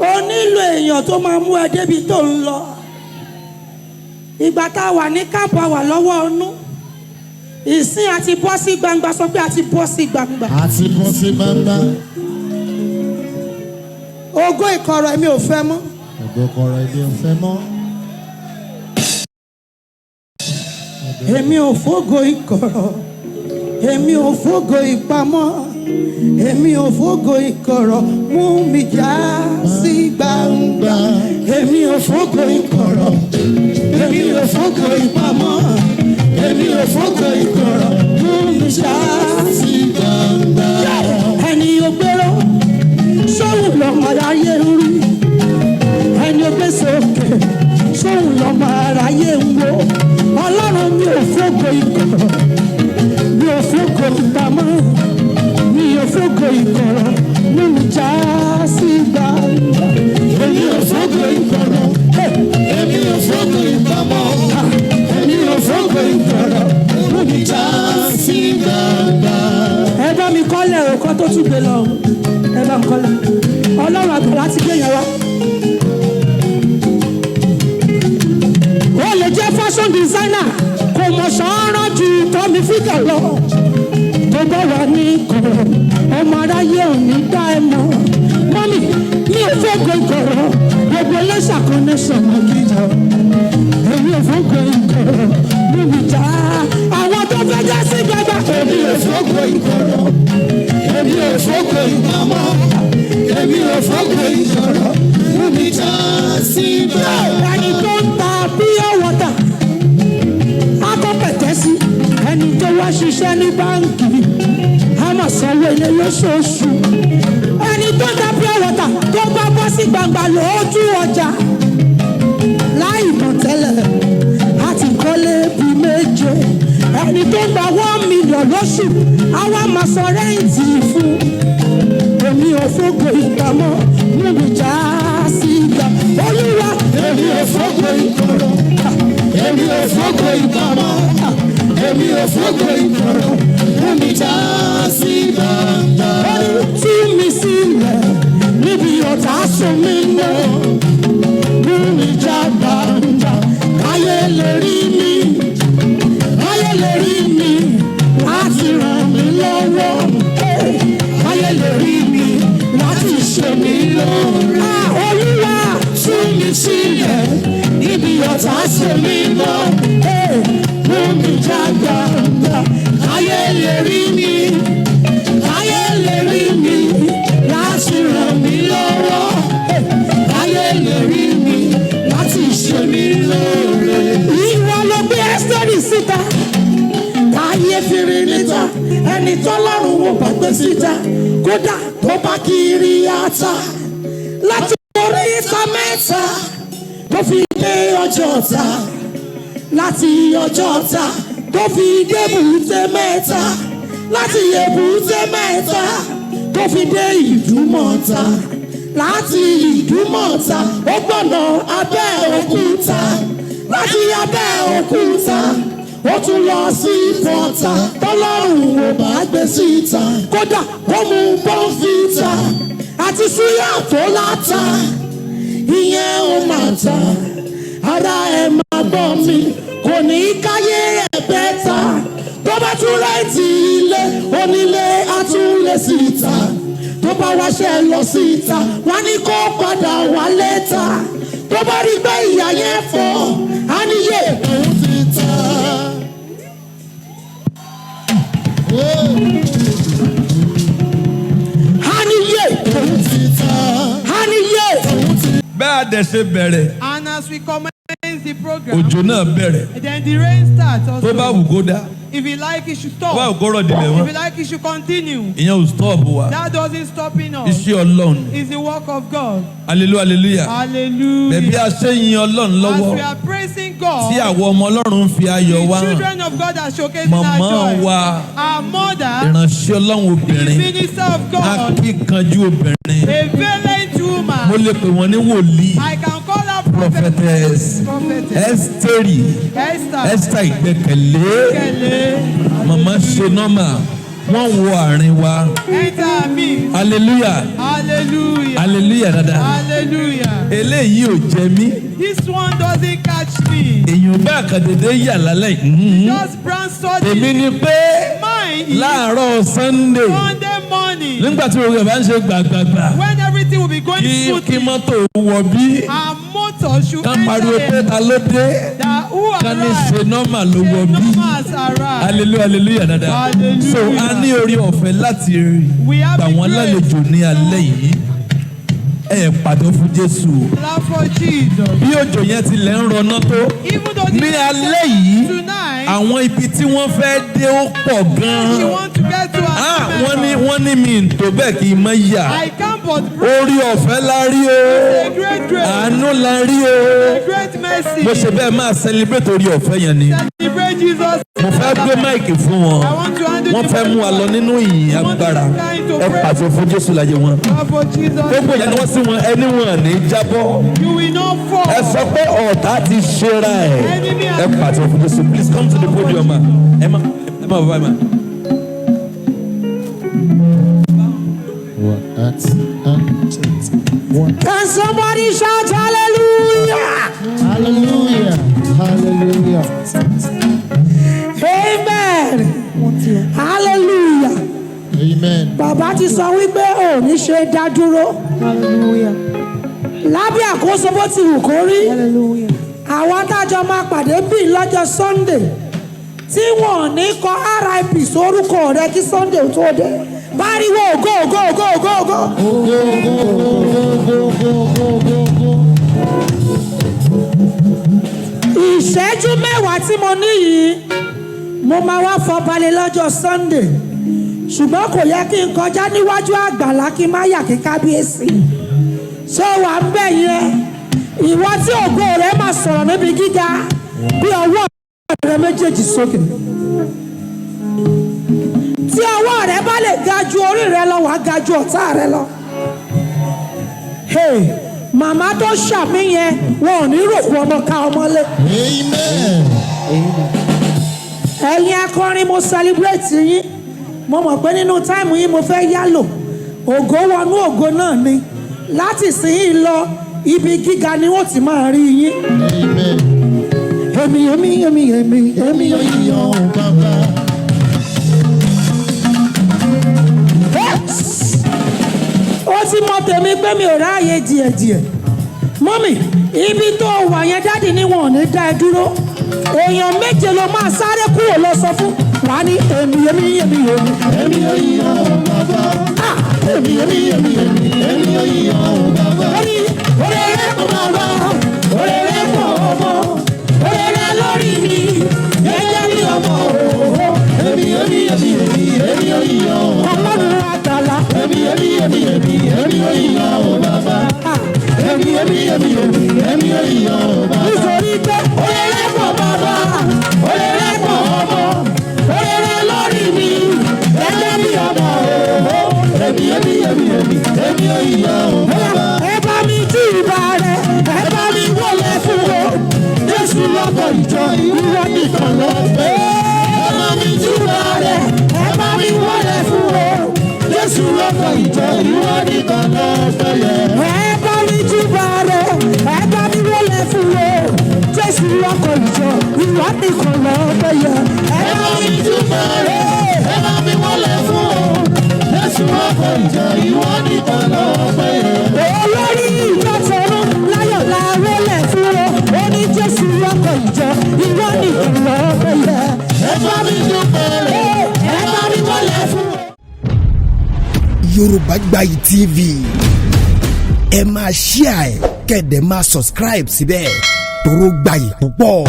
O nílò èèyàn tó máa mú ẹ débi tó ń lọ. Ìgbà tá a wà ní camp, a wà lọ́wọ́ ọnú. Ìsìn àti bọ́ sí gbangba, sọ pé a ti bọ́ sí gbangba. Àti bọ́ sí gbangba. Ògo ìkọ̀rọ̀ èmi ò fẹ́ mọ́. Ògo kọ̀rọ̀ èmi ò fẹ́ mọ́. Èmi ò fógo ìkọ̀rọ̀, èmi ò fógo ìpamọ́, èmi ò fógo ìkọ̀rọ̀, mú mi já sí gbangba. Èmi ò fógo ìkọ̀rọ̀, èmi ò fógo ìpamọ́, èmi ò fógo ìkọ̀rọ̀, mú mi já Sí gbangba. Ẹni ògbéró sóhun lọmọ aráyé ń rí, ẹni ògbé sókè sóhun lọmọ aráyé ń wò. Ọlọ́run, mi ò fógo ìkọ̀rọ̀, mi ò fógo ìpamọ́, mi ò fógo ìkọ̀rọ̀, mú mi já sí gbangba. Èmi ò fógo ìkọ̀rọ̀. Èmi ò fógo ìpamọ́. Èmi ò fógo ìkọ̀rọ̀, mú mi já Sí gbangba. Ẹ bá mi kọ́lẹ̀ òkọ́ tó tún gbé lọ, ẹ bá mi kọ́lẹ̀. Ọlọ́run àgbàlá ti gbé yẹn wá. Ó lè jẹ́ fashion designer, kò mọ̀ ṣọ́ọ́rọ́ ju Tommy Figure lọ. Tó bá wà ní kọ̀rọ̀, ọmọ aráyé ò ní dá ẹ mọ̀. Mummy, mi ò fẹ́ ìkọ̀rọ̀, gbogbo Iléṣà connection ọ̀gíjà. Èmi ò fẹ́ ìkọ̀rọ̀, mímí já àwọn tó fẹ́ já sí gbàgbà. Èmi ò fógo ìkọ̀rọ̀. Èmi ò fógo ìpamọ́. Èmi ò fógo ìkọ̀rọ̀. Mú mi já sí gbangba. Ẹni tó ń ta pure water akọ́pẹ̀tẹ́ sí, ẹni tó wá ṣiṣẹ́ ní báǹkì á máa sanwó ilé lóṣooṣù. Ẹni tó ń ta pure water tó bá bọ́ sí gbangba lójú ọjà láì mọ̀ tẹ́lẹ̀, á ti kọ́lé bíi méje. Ẹni tó ń gba 1 million lóṣù á wá máa san rent fún. Èmi ò fógo ìpamọ́, mú mi já sí ìgbà Olúwa. Èmi ò fógo ìkọ̀rọ̀. Èmi ò fógo ìpamọ́. Èmi ò fógo ìkọ̀rọ̀. Mú mi já sí gbangba. Ó ní tú mi sílẹ̀ níbi ọ̀tá sùn mí náà, mú mi já gbangba, káyé lè rí mi, káyé lè rí mi láti ràn mí lọ́wọ́, káyé lè rí mi láti ṣe mí lóore. Olúwa, Tú mi sílẹ̀ níbi ọ̀tá sùn mí náà. Mú mi já gbangba, Káyé lè rí mi. Káyé lè rí mi láti ràn mí lọ́wọ́. Káyé lè rí mi láti ṣe mí lóore. Ìwọ ló gbé Ẹ́sítẹ́rì síta táyé fi rí níta. Ẹni tọ́lọ́run wò bá gbé síta, kódà tó bá kiri ata láti orí ìta mẹ́ta tó fi dé Ọjọ́ta, láti Ọjọ́ta tó fi dé Èbúté Mẹ́ta, láti Èbúté Mẹ́ta tó fi dé Ìdúmọ̀ta, láti Ìdúmọ̀ta ó gbọ̀nà Abẹ́òkúta, láti Abẹ́òkúta ó tún lọ sí Pọ́tà. Tọ́lọ́run ò bá gbé síta, kódà kó mú Bournvita àti súyà tó láta, ìyẹn ò máa ta ara ẹ̀ máa gbọ́ mi, kò ní káyé ẹ̀ bẹ́ta. Tó bá tún rent ilé onílé, àtúnlé síta. Tó bá wáṣẹ́ lọ síta, wọ́n ní kó padà wálé ta. Tó bá rí pé ìyá yẹn fọ́, á níyè Òun ti ta. Á níyè Òun ti ta. Á níyè. Bẹ́ẹ̀ a dẹ̀ ṣe bẹ̀rẹ̀, And as we commence the program, òjò náà bẹ̀rẹ̀. then the rain starts also. Tó bá wù kó dá, If you like, it should tó bá wù stop. kó rọ̀ dìlẹ̀ If wọn, you like, it should continue. ìyẹn ò stop wa. That doesn't stop in us. Iṣẹ́ Ọlọ́run ni. It's the work of God. Hallelujah, hallelujah. Bẹ̀bí Hallelujah. a ṣe yin Ọlọ́run As lọ́wọ́ we are praising tí God, àwọn ọmọ Ọlọ́run fi ayọ̀ the wa hàn, children of God are showcasing our màmá joy. wa, Our mother, ìránṣẹ́ Ọlọ́run the obìnrin, minister of God, akíkanjú obìnrin, a valiant mo woman. lè pè wọ́n ní wòlíì, I can call her prophetess Prophetess Ẹ́sítérì Esther. Esther Ìgbẹ́kẹ̀lé. Kele. Màmá ṣe normal. Wọ́n wo àárín wa. Enter our midst. Hallelujah. Hallelujah. Hallelujah dada. Hallelujah. Eléyìí ò jẹ mí. This one doesn't catch me. Èèyàn bá kàdédé yà lálẹ́ yìí. Just brown suddenly. Èmi ni pé Mine is láàárọ̀ Sunday Sunday morning. nígbà tí orí ẹ̀ bá ń ṣe gbàgbàgbà When everything will be going kí smoothly. mọ́tò wọ bí Our motor should ká pariwo pé enter ta ló dé that who ká ní arrive. ṣe normal ló wọ The bí. normals arrive. Hallelujah, hallelujah dada. Hallelujah. So a ní orí ọ̀fẹ́ láti We have gbà the wọ́n grace. lálejò ní alẹ́ yìí. Ẹ pàdé fún Jésù. Clap for Jesus. Bí òjò yẹn tilẹ̀ ń rọná tó Even though ní this alẹ́ yìí, tonight, àwọn ibi tí wọ́n fẹ́ dé ó pọ̀ she gan-an. want to get to her Ah, wọ́n ní mi ń tó bẹ́ẹ̀ kí n má yà. I can't but pray. Orí ọ̀fẹ́ la rí o. A great grace. Àánú la rí o. A great mercy. Bó ṣe bẹ́ẹ̀ máa celebrate orí ọ̀fẹ́ yẹn ni. Celebrate Jesus. Mo fẹ́ gbé mic fún wọn. I want to handle Wọ́n the fẹ́ mú wa lọ nínú ìyìn agbára. Ẹ pàṣẹ fún Jésù láyé wọn. Clap for Jesus. Gbogbo ìyẹn ni wọ́n sí wọn, ẹni wọn ní jábọ́. You will not fall. Ẹ sọ pé ọ̀tá ti ṣera ẹ̀. Ẹ pàṣẹ fún Jésù. Please come to the podium, ma. Ẹ má ẹ má bàbá ẹ má. One, at, and, one. Can somebody shout hallelujah? Hallelujah. Hallelujah. Amen. Hallelujah. Amen. Bàbá ti sọ wípé ò ní ṣe dá dúró. Hallelujah. Lábẹ́ àkóso bó ti wù kó rí. Hallelujah. Àwọn tájọ máa pàdé bíi lọ́jọ́ Sunday tí wọn ò ní kọ RIP sórúkọ rẹ kí Sunday tó dé. Pariwo go go go go go. Go, go, go, go, go, go, go, go. Ìṣẹ́jú 10 tí mo ní yìí, mo máa wá fọbalẹ̀ lọ́jọ́ Sunday, ṣùgbọ́n kò yẹ kí n kọjá níwájú àgbàlá kí n má yà kí kábíyèsí. Ṣé wàá ń bẹ̀ yẹn? Ìwọ tí ògo rẹ máa sọ̀rọ̀ níbi gíga, bí ọwọ́ rẹ méjèèjì sókè. Tí ọwọ́ rẹ bá lè ga ju orí rẹ lọ, wàá ga ju ọ̀tá rẹ lọ. Hey, màmá tó ṣàmì yẹn, wọn ò ní rògbò ọmọ ká ọmọ lé. Amen. Ẹ̀yin akọrin, mo celebrate yín. Mo mọ̀ pé nínú time yín, mo fẹ́ yálò ògo wọnú ògo náà ni. Láti sìn yín lọ, ibi gíga ni wọ́n ti máa rí yín. Amen. Èmi, èmi, èmi, èmi, èmi. Èmi yóò yọ̀ ọ́ bàbá. Yes! Ó ti mọ tèmi pé mi ò ráàyè díẹ̀díẹ̀. Mummy, ibi tó wà yẹn, daddy ni wọn ò ní dá ẹ dúró. Èèyàn méje ló máa sáré kúrò lọ sọ fún wàá ní èmi, èmi, èmi, èmi. Èmi yóò yọ̀ ọ́ bàbá. Ah! Èmi, èmi, èmi, èmi, èmi yóò yọ̀ ọ́ bàbá. Orí òrèrè kò bàbá, òrèrè kò ọmọ, òrèrè lórí mi gẹ́gẹ́ bí ọmọ òwò. Èmi, èmi, èmi, èmi, èmi yóò yọ̀ ọ́. Ọlọ́run àgbàlá. Èmi, èmi, èmi, èmi, èmi yóò yọ̀ ọ́ bàbá. Ah! Èmi, èmi, èmi, èmi, èmi yóò yọ̀ ọ́ bàbá. Nítorí pé òrèrè kò bàbá, òrèrè kò ọmọ, òrèrè lórí mi gẹ́gẹ́ bí ọmọ òwò. Èmi, èmi, èmi, èmi, èmi yóò yọ̀ ọ́ bàbá. Ẹ bá mi jí ìbà rẹ, ẹ bá mi wọlé fún o. Jésù lọ́kọ̀ ìjọ, ìwọ nìkan lọ́pẹ́. Ẹ bá mi jí ìbà rẹ, ẹ bá mi wọlé fún o. Jésù lọ́kọ̀ ìjọ, ìwọ nìkan lọ́pẹ́ yẹ. Ẹ bá mi júbà rẹ, ẹ bá mi wọlé fún o. Jésù ọkọ̀ ìjọ, ìwọ nìkan lọ́pẹ́ yẹ. Ẹ bá mi júbà rẹ, ẹ bá mi wọlé fún o. Jésù lọ́kọ̀ ìjọ, ìwọ nìkan lọ́pẹ́ yẹ. Olórí ìjọ tọ̀run láyọ̀ la wọlé fún o. Ó ní Jésù ọkọ̀ ìjọ, ìwọ nìkan lọ́pẹ́ yẹ. Ẹ bá mi júbà rẹ, Ẹ bá mi wọlé fún o. Yorùbá Gbayì TV, ẹ máa share ẹ, kẹ́ ẹ dẹ̀ máa subscribe síbẹ̀, toró gbayì púpọ̀.